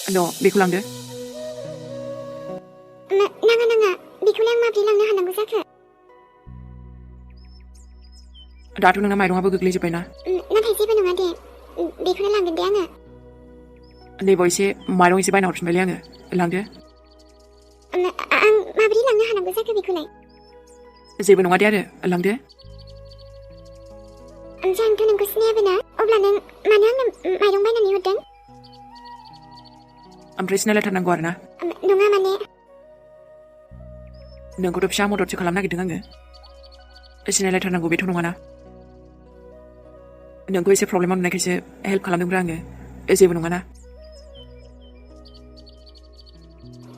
न' बेखौ लांदो नाङा बेखौलाय आं माबोरै लांनो हानांगौ जाखो दाथ' नोंना माइरंआबो गोग्लैजोब्बायना नाथाय जेबो नङा दे बेखौनो लांगोन दे आङो नैबाव एसे माइरं एसे बायना हरफिनबायलै आङो लांदो आं माबोरै लांनो हानांगौ जाखो बेखौलाय जेबो नङा दे आरो लांदो ओमफ्राय आंथ' नोंखौ सिनायाबो ना अब्ला नों मानो आंनो माइरं बायनानै हरदों ओमफ्राय सिनायलायथारनांगौ आरो ना नङा माने नोंखौथ' फिसा मददसो खालामनो नागिरदों आङो सिनायलायथारनांगौ बेथ' नङाना नोंखौ एसे प्रब्लेमाव नुनायखायसो हेल्प खालामदोंब्रा आङो जेबो नङाना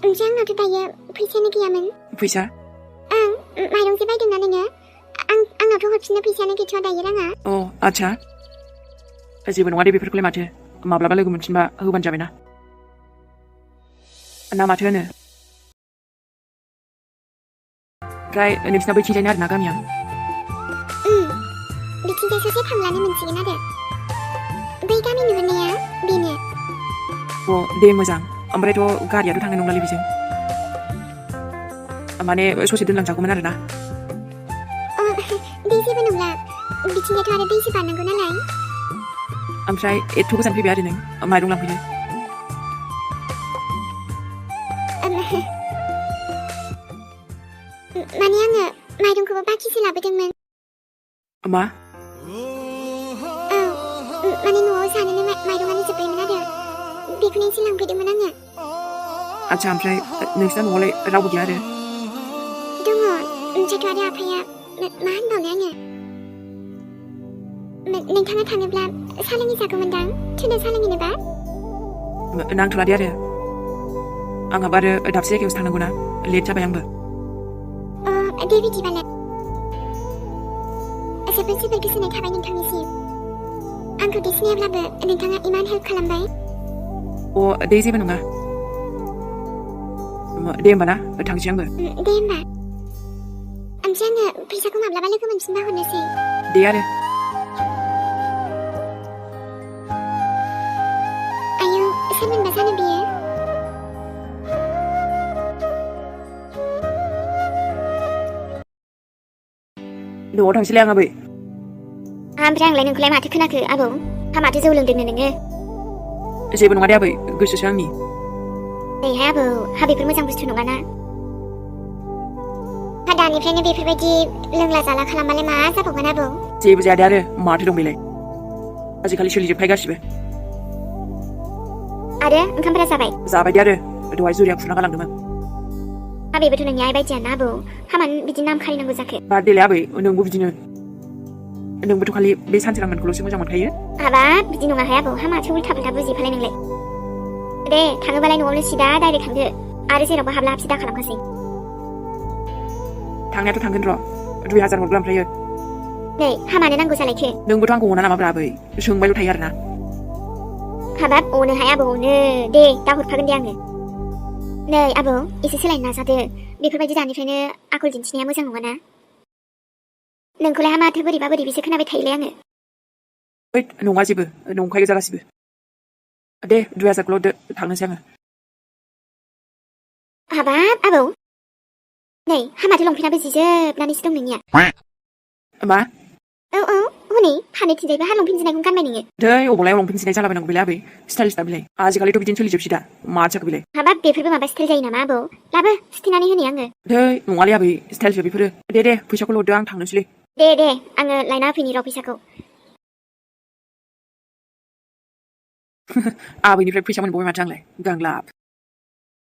ओमफ्राय आंनावथ' दायो फैसायानो गैयामोन फैसा ओं माइरं जे बायदोंना नोङो आंनावथ' हरफिननो फैसायानो गैथ'आ दायो राङा अ आच्छा जेबो नङा दे बेफोरखौलाय माथो माब्लाबा लोगो मोनफिनबा होबानो जाबायना ना माथो होनो ओमफ्राय नोंसिना बैथिंजायना आरोना गामिया बिथिंजाय ससे थांब्लानो मोनसिगोन आरो बै गामि नुहुरनाया बेनो अ दे मोजां ओमफ्रायथ' गारियाथ' थांनाय नंलालै बेजों माने ससे दोनलांजागौमोन आरोना दै जेबो नंला बिथिंजायथ' आरो दैसो बारनांगौ नालाय ओमफ्राय एथ' गोजान फैबाय आरो नों माइरं लांफैनो माने आङो माइरंखौबो बाखिसो लाबोदोंमोन मा औ माने न'आव जानोनो माइरंआनो जोब्बायमोन आरो बेखौनो एसे लांफैदोंमोन आङो आच्छा ओमफ्राय नोंसिना न'आवलाय रावबो गैया आरो दङ ओमफ्रायथ' आरो आफाया मा होनबावनो आङो नोंथाङा थाङोब्ला साहा लोंहैजागौमोनदां थोनो साहा लोंहैनोबा नांथ'ला दे आरो आंहाबो आरो दाबसे जायगायावसो थांनांगौ ना लेट जाबाय आंबो दे बिदिबालाय जोबोद गोजोननाय थाबाय नोंथांनिसिम आंखौ दे सिनायाब्लाबो नोंथाङा इमान हेल्प खालामबाय अ दे जेबो नङा दे होमबा ना थांसै आंबो दे होमबा ओमफ्राय आङो फैसाखौ माब्लाबा लोगो मोनफिनबा हरनोसै दे आरो आयौ सोरमोनबा जानो बियो न'आव थांसैलाय आं आबै ओमफ्राय आंलाय नोंखौलाय माथो खोनाखो आबौ हा माथो जौ लोंदोंनो नोङो जेबो नङा दे आबै गोसोसो आंनि नैहाय आबौ हा बेफोर मोजां बुस्थु नङाना हा दानिफ्रायनो बेफोरबायदि लोंला जाला खालामबालाय मा जाबावगोन आबौ जेबो जाया दे आरो माथो दं बेलाय आजिखालि सोलिजोबखायो गासिबो आरो ओंखामफोरा जाबाय दे आरो दहाय जुरिया खुरना गालांदोंमोन हा बेबोथ' नोंनि आइ बायदियानो आबौ हा मानो बिदि नाम खारिनांगौ जाखो बादेलाय आबै नोंबो बिदिनो नोंबोथ' खालि बे सानसे रांमोनखौल'सो मोजां मोनखायो हाबाब बिदि नङाहाय आबौ हा माथो उल्था फाल्था बुजिफालाय नोंलाय दे थाङोबालाय न'आवनो सिदा डाइरेक्ट थांदो आरो जेरावबो हाबला हाबसि दा खालामखासै थांनायाथ' थांगोन र' 2000 हरग्रा ओमफ्रायो नै हा मानो नांगौ जालायखो नोंबोथ' आंखौ अना नामाब्रा आबै सोंबायल' थायो आरोना हाबाब अनोहाय आबौ अनो दे दा हरखागोन दे आङो नै आबौ एसे सोलायनो नाजादो बेफोरबायदि दानिफ्रायनो आखल दिन्थिनाया मोजां नङाना नोंखौलाय हा माथो बोरैबा बोरैबिसो खोनाबाय थायोलै आङो हैद नङा जेबो नंखाय गोजा गासिबो दे 2000खौल' हरदो थांनोसै आङो हाबाब आबौ नै हा माथो लंपेन्टाबो जिजोबनानैसो दं नोंनिया मा औ हनै फानैथिंजायबो हा लंपेन्ट जिनायखौनो गानबाय नोङो दै अबावलाय लंपेन्ट जिनाय जालाबायनांगौ बेलाय आबै स्टाइलिस दा बिलाय आजिखालिथ' बिदिनो सोलिजोबसै दा मा जाखो बेलाय हाबाब बेफोरबो माबा स्टाइल जायो नामा आबौ लाबो सुथेनानै होनि आङो दै नङालै आबै स्टाइलसो बेफोरो दे फैसाखौल' हरदो आं थांनोसैलै दे आङो लायना होफैनि र' फैसाखौ आबैनिफ्राय फैसा मोनबावबाय माथो आंलाय गांलाब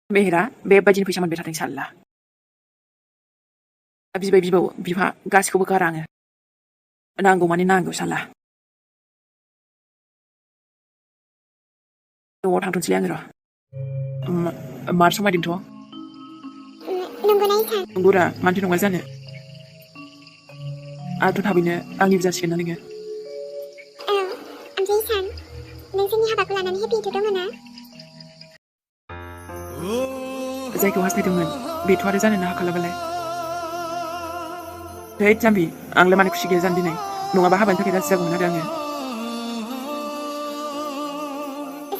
मेहेरा बेबायदिनो फैसा मोनबाय थाथों साल्ला बिबै बिबौ बिफा गासैखौबो गारा आङो नांगौ माने नांगौ साल्ला न'आव थांथ'नोसैलाय आङो र' मार समायदोंथ' नंगौना इसान नंगौरा मानोथो नङा जानो आंथ' थाबैनो आंनिबो जासिगोन ना नोङो औ ओमफ्राय इसान नों जोंनि हाबाखौ लानानै हेपिथ' दङ ना जायखौ हास्थायदोंमोन बेथ' आरो जानोनो हाखालाबालाय हैद जाम्बि आंलाय मानो खुसि गैया जानो दिनै नङाबा हाबानि थाखाय राजि जागौमोन आरो आङो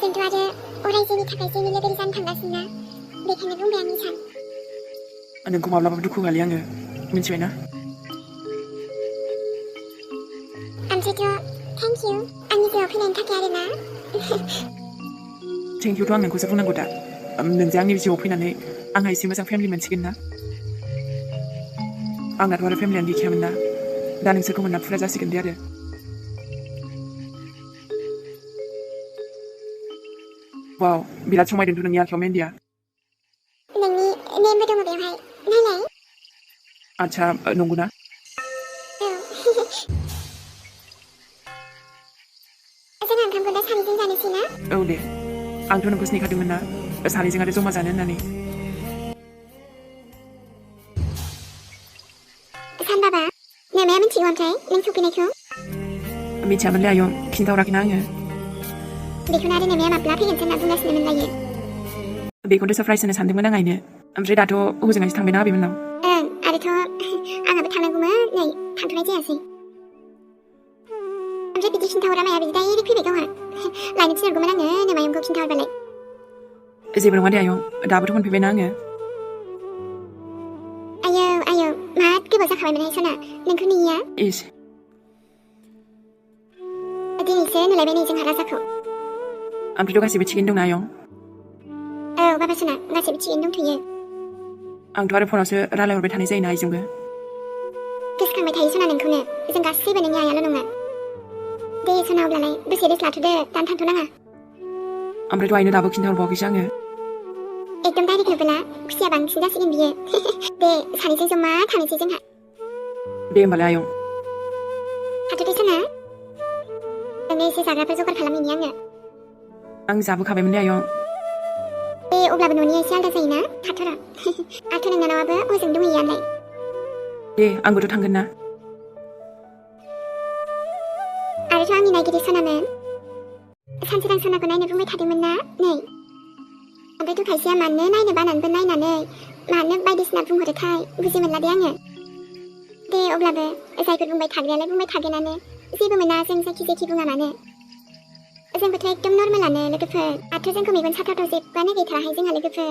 जोंथ' आरो अरायजोंनि थाखाय जोंनि लोगोरि जानो थांगासिनो ना बेखायनो बुंबाय आंनि सान नोंखौ माब्लाबाबो दुखु होआलै आङो मिन्थिबायना ओमफ्रायथ' थेंक इउ आंनि जिउआव फैनायनि थाखाय आरोना थेंक इउथ' आं नोंखौसो बुंनांगौ दा नोंजों आंनि जिउआव फैनानै आंहा एसे मोजां फेमिलि मोनसिगोन ना आंनाथ' आरो फेमिलियानो गैखायामोन ना दा नोंसोरखौ मोनना फुरा जासिगोन दे आरो वाव बिराद समायदोंथ' नोंनि आखायाव मेहेन्दिया नोंनि नेमबो दङ बेवहाय नायलाय आच्छा नंगौना जों ओंखामखौ दा सानैजों जानोसै ना औ दे आंथ' नोंखौ नेखादोंमोन ना सानैजों आरो जमा जानो होननानै सान बाबा नोमाया मिथिगौ ओमफ्राय नों सफैनायखौ मिथियामोनलै आयं खिन्थाहराखैना आङो बेखौनो आरो नोमाया माब्ला फैगोनसो होनना बुंगासिनोमोन दायो बेखौथ' सारप्राइज होनो सानदोंमोन आं आइनो ओमफ्राय दाथ' हजोंहायसो थांबायना आबैमोननाव आरोथ' आंहाबो थांनांगौमोन नै थांथ'नाय जायासै ओमफ्राय बिदि खिन्थाहरा माया बिदि डाइरेक्ट फैबाय गावहा लायनो थिनहरगौमोन आङो नोमायंखौ खिन्थाहरबालाय जेबो नङा दे आयं दाबोथ' मोनफैबायना आङो आयौ मा गोबाव जाखाबायमोनहाय सना नोंखौ नेयिया इस दिनैसो नुलायबाय नै जोंहा राजाखौ ओमफ्रायथ' गासिबो थिगैनो दंना आयं औ बाबा सना गासिबो थिगैनो दंथ'यो आंथ' आरो फनावसो रायलायहरबाय थानाय जायोना आइजोंबो गोसोखांबाय थायो सना नोंखौनो जों गासैबो नोंनि आइयाल' नङा दे सना अब्लालाय दसे रेस्ट लाथ'दो दानो थांथ'नाङा ओमफ्रायथ' आइनो दाबो खिन्थाहरबावाखैसो आङो एकदम डाइरेक्ट नुबोला खुसिया बांसिन जासिगोन बियो दे सानैजों जमा थांनोसै जोंहा दे होमबालाय आयं थाथ'दे सना नोंनो एसे जाग्राफोर जगार खालामहैनि आङो आं जाबोखाबायमोनलै आयं दे अब्लाबो न'निया एसे आलदा जायोना थाथ'रा आरो नोंनानावाबो हजों दंहैयोआलाय दे आंबोथ' थांगोन ना आरोथ' आंनि नायगिरि सनामोन सानसे सनाखौ नायनो बुंबाय थादोंमोन ना नै ओमफ्रायथ' खायसेया मानो नायनो बानानैबो नायनानै मानो बायदिसिना बुंहरोथाय बुजि मोनला दे आङो दे अब्लाबो जायफोर बुंबाय थाग्रायालाय बुंबाय थागोनानो जेबो मोना जों जायखि बुङा मानो जोंबोथ' एकदम नर्मेलानो लोगोफोर दाथ' जोंखौ मेगन साथावथाव जेबोआनो गैथाराहाय जोंहा लोगोफोर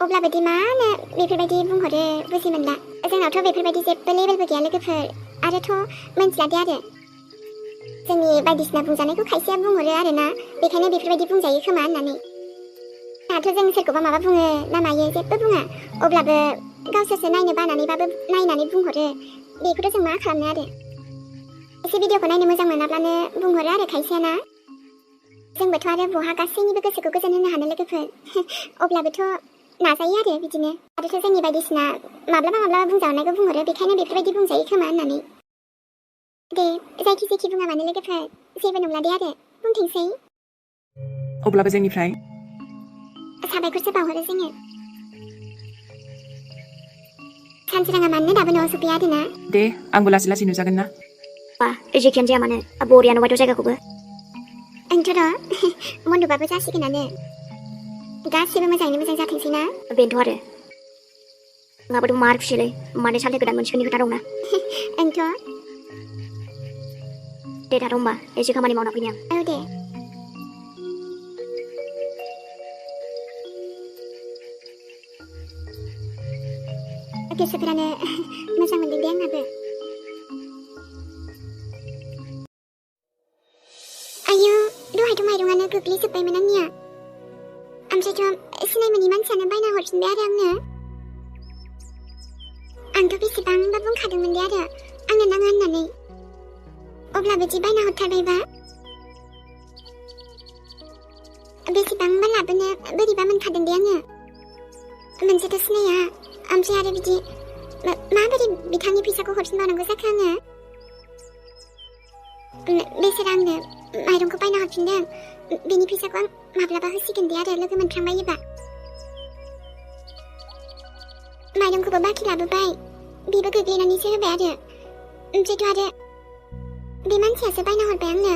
अब्लाबो दि मानो बेफोरबायदि बुंहरो बुजि मोनला जोंनावथ' बेफोरबायदि जेबो लेबेलबो गैया लोगोफोर आरोथ' मिन्थिला दे आरो जोंनि बायदिसिना बुंजानायखौ खायसेया बुंहरो आरोना बेखायनो बेफोरबायदि बुंजायो खोमा होननानै दाथ' जों सोरखौबा माबा बुङो ना मायो जेबो बुङा अब्लाबो गावसोरसो नायनो बानानैबाबो नायनानै बुंहरो बेखौथ' जों मा खालामनो आरो एसे भिडिअखौ नायनो मोजां मोनाब्लानो बुंहरो आरो खायसेयाना जोंबोथ' आरो बहा गासैनिबो गोसोखौ गोजोन होनो हानो लोगोफोर अब्लाबोथ' नाजायो आरो बिदिनो आरोथ' जोंनि बायदिसिना माब्लाबा बुंजानायखौ बुंहरो बेखायनो बेफोरबायदि बुंजायो खोमा होननानै दे जायखि बुङा मानो लोगोफोर जेबो नंला दे आरो बुंथोंसै अब्लाबो जोंनिफ्राय साबायखरसो बावहरो जोङो सानसोराङा मानो दाबो न'आव सफैया आरोना दे आंबो लासै लासै नुजागोन ना जेखियानो जाया मानो बरिया नुबायथ' जायगाखौबो आंथ' र' मन्दपआबो जासिगोनानो गासिबो मोजाङैनो मोजां जाथोंसै ना बेनोथ' आरो नङाबाथ' मार खुसिलै माने सानसे गोदान मोनसिगोननि खोथा दंना आंथ' दे दाथ' होमबा एसे खामानि मावना फैनि आं औ दे गोसोफोरानो मोजां मोनदों दे आंनाबो आयौ दहायथ' माइरंआनो गोग्लैजोब्बायमोन आंनिया ओमफ्रायथ' सिनाय मोनि मानसियानो बायना हरफिनबाय आरो आंथ' बेसेबांबा बुंखादोंमोन दे आरो आंनो नाङा होननानै अब्ला बिदि बायना हरथारबायबा बेसेबांबा लाबोनो बोरैबा मोनखादों दे आङो मोनसेथ' सिनाया ओमफ्राय आरो बिदि माबोरै बिथांनि फैसाखौ हरफिनबावनांगौ जाखो आङो बेसोर आंनो माइरंखौ बायना हरफिनदों बेनि फैसाखौ आं माब्लाबा होसिगोन दे आरो लोगो मोनफ्रांबायोबा माइरंखौबो बाखि लाबोबाय बेबो गोग्लैनानैसो होबाय आरो ओमफ्रायथ' आरो बे मानसियासो बायना हरबाय आंनो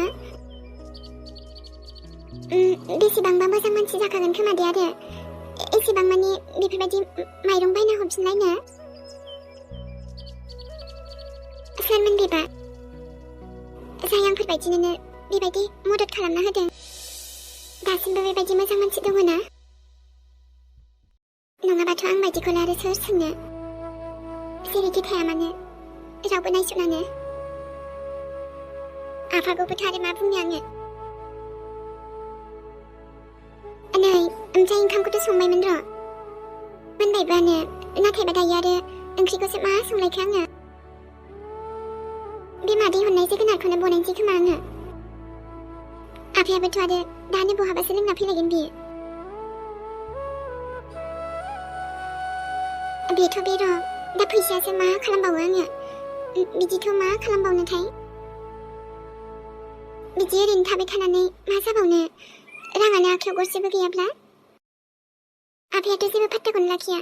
बेसेबांबा मोजां मानसि जाखागोन खोमा दे आरो एसेबां माने बेफोरबायदि माइरं बायना हरफिनलायनो सोरमोन बेबा जाय आंफोरबायदिनो बेबायदि मदद खालामना होदों दासिमबो बेबायदि मोजां मानसि दङ ना? नङाबाथ' आं बायदिखौलाय आरो सोर सोंनो? जेरैखि थाया मानो रावबो नायसनानो। आफाखौबोथ' आरो मा बुंनो आङो। नै ओमफ्राय ओंखामखौथ' संबायमोन र'। मोनबायबानो, नाथायबा दायो आरो ओंख्रिखौसो मा संलायखो आङो? बे मादै हरनाय जोगोनारखौनो बनायनोसै खोमा आङो। आफायाबोथ' आरो दानो बहाबासो लोंना फैलायगोन बियो। बेथ' बे र', दा फैसायासो मा खालामबावो आङो? बिदिथ' मा खालामबावनोथाय? बिदि ओरैनो थाबाय थानानै मा जाबावनो? राङानो आखायाव गरसेबो गैयाब्ला? आफायाथ' जेबो फात्ताखौनो लाखिया।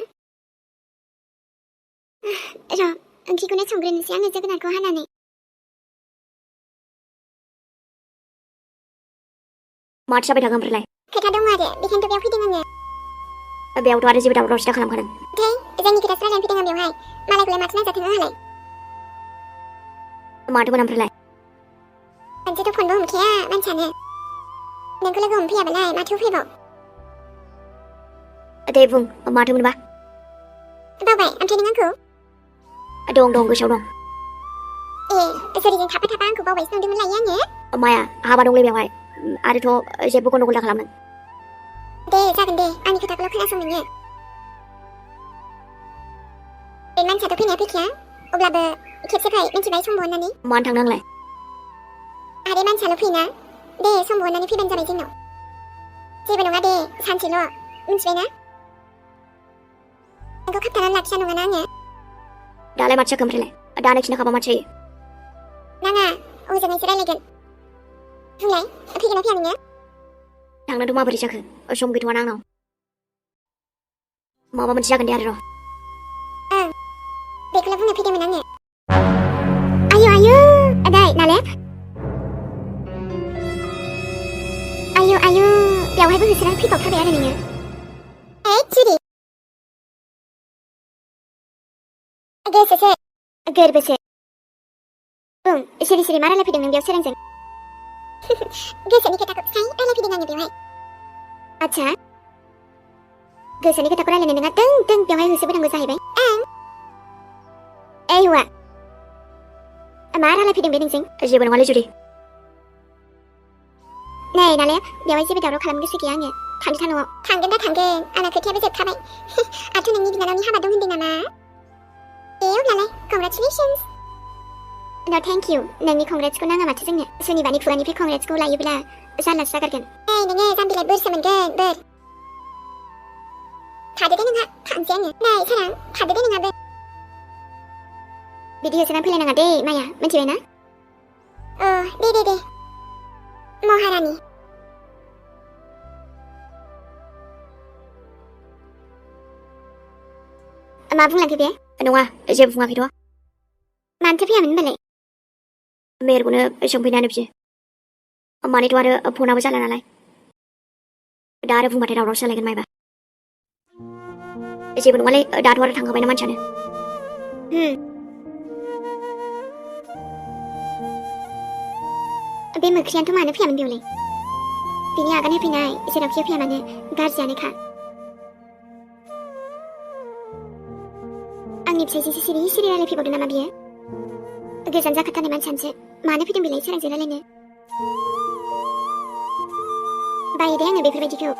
र', ओंख्रिखौनो संग्रोनोसै आङो जोगोनारखौ हानानै। माथो जाबाय थागोन ओमफ्रायलाय? खोथा दङ आरो, बेखायनोथ' बेयाव फैदों आङो। बेयावथ' आरो जेबो दावराव दावसि खालामखादों। जोंनि खोथासो रायलायनो फैदों आं बेवहाय। मालायखौलाय माथो नांजाथों आंहालाय? माथोमोन ओमफ्रायलाय? मोनसेथ' फनबो हमखाया मानसियानो। नोंखौ लोगो हमफैयाबालाय माथो उफायबाव? दे बुं, माथोमोनबा? बावबाय ओमफ्राय नों आंखौ? दं गोसोआव दं। सोरजों थाफा थाफा आंखौ बावबायसो नंदोंमोन लायो आङो। माया हाबा दंलै बेवहाय, आरोथ' जेबो गन्डगल दा खालामदों। दे जागोन दे, आंनि खोथाखौल' खोनासं नोङो। बे मानसियाथ' फैनाया फैखाया, अब्लाबो खेबसे फै, मिन्थिबाय सम बहननानै। मानो थांनो आंलाय? आरे मानसियाल' फैना, दे सम बहननानै फैबानो जाबाय जोंनाव। जेबो नङा दे, सानसेल', मिन्थिबाय ना? नोंखौ खाबथानानै लाखिया नङाना आङो? दालाय माथो जाखो ओमफ्रायलाय? दानो खिन्थाखाबा माथो जायो? नाङा, हजोंहायसो रायलायगोन। बुंलाय, फैगोन ना फैया नोङो? थांनोथ' माबोरै जाखो? सम गैथ'वाना आंनाव। माबा मोनसे जागोन दे आरो र'। बेखौल' बुंनो फैदोंमोन आङो। आयु, नै नालेब। आयु, बेवहायबो होसोनानै फैबावथारबाय आरो नोङो। सिरि। गोसोसो, गोरबोसो। बुं, सिरि मा रायलायफैदों नों बेयाव सोरांजों? गोसोनि खोथाखौ फ्राय रायलायफैदों आङो बेवहाय। आच्छा, गोसोनि खोथाखौ रायलायनो नोंहा दों बेवहाय होसोबोनांगौ जाहैबाय। हौवा, मा रायलायफैदों बे नोंजों? जेबो नङालै जुदि। नै नालेब, बेवहाय जेबो दावराव खालामनो गोसो गैया आङो। थांदो था न'आव। थांगोन, आंना खोथायाबो जोबखाबाय। आंथ' नोंनि बिनानावनि हाबा दं होनदों नामा? अब्लालाय कंग्रेचुलेसन्स। No thank you, नोंनि कंग्रेट्सखौ नाङा माथो जोंनो। सोरनिबानि खुगानिफ्राय कंग्रेट्सखौ लायोब्ला जारलासो जागारगोन। नोङो जाम्बिलाय बोरसो मोनगोन, बोर। थादो दे नोंहा, थांसै आङो। नै सारां, थादो दे नोंहाबो। बिदि होसोनानै फैलायनाङा दे माया, मिन्थिबाय ना? दे। महारानि। मा बुंलांखो बे? नङा, जेबो बुङाखैथ'। मानोथो फैयामोन होनबालाय? मेहेरखौनो सोंफैनानै बियो। मानैथ' आरो फनाबो जाला नालाय। दा आरो बुंबाथाय दावरावसो जालायगोन मायबा। जेबो नङालै, दाथ' आरो थांखाबायना मानसियानो। बे मोख्रियानोथ' मानो फैयामोन बेयावलाय? बिनि आगान होफैनाय जेरावखि फैया मानो गाज्रियानोखा। आंनि फिसायजोंसो सिरि रायलायफैबावदों नामा बियो? गोजान जाखाथारनाय मानसियानोसो मानो फैदों बेलाय सोरांजों रायलायनो? बायो दे आङो बेफोरबायदिखौ।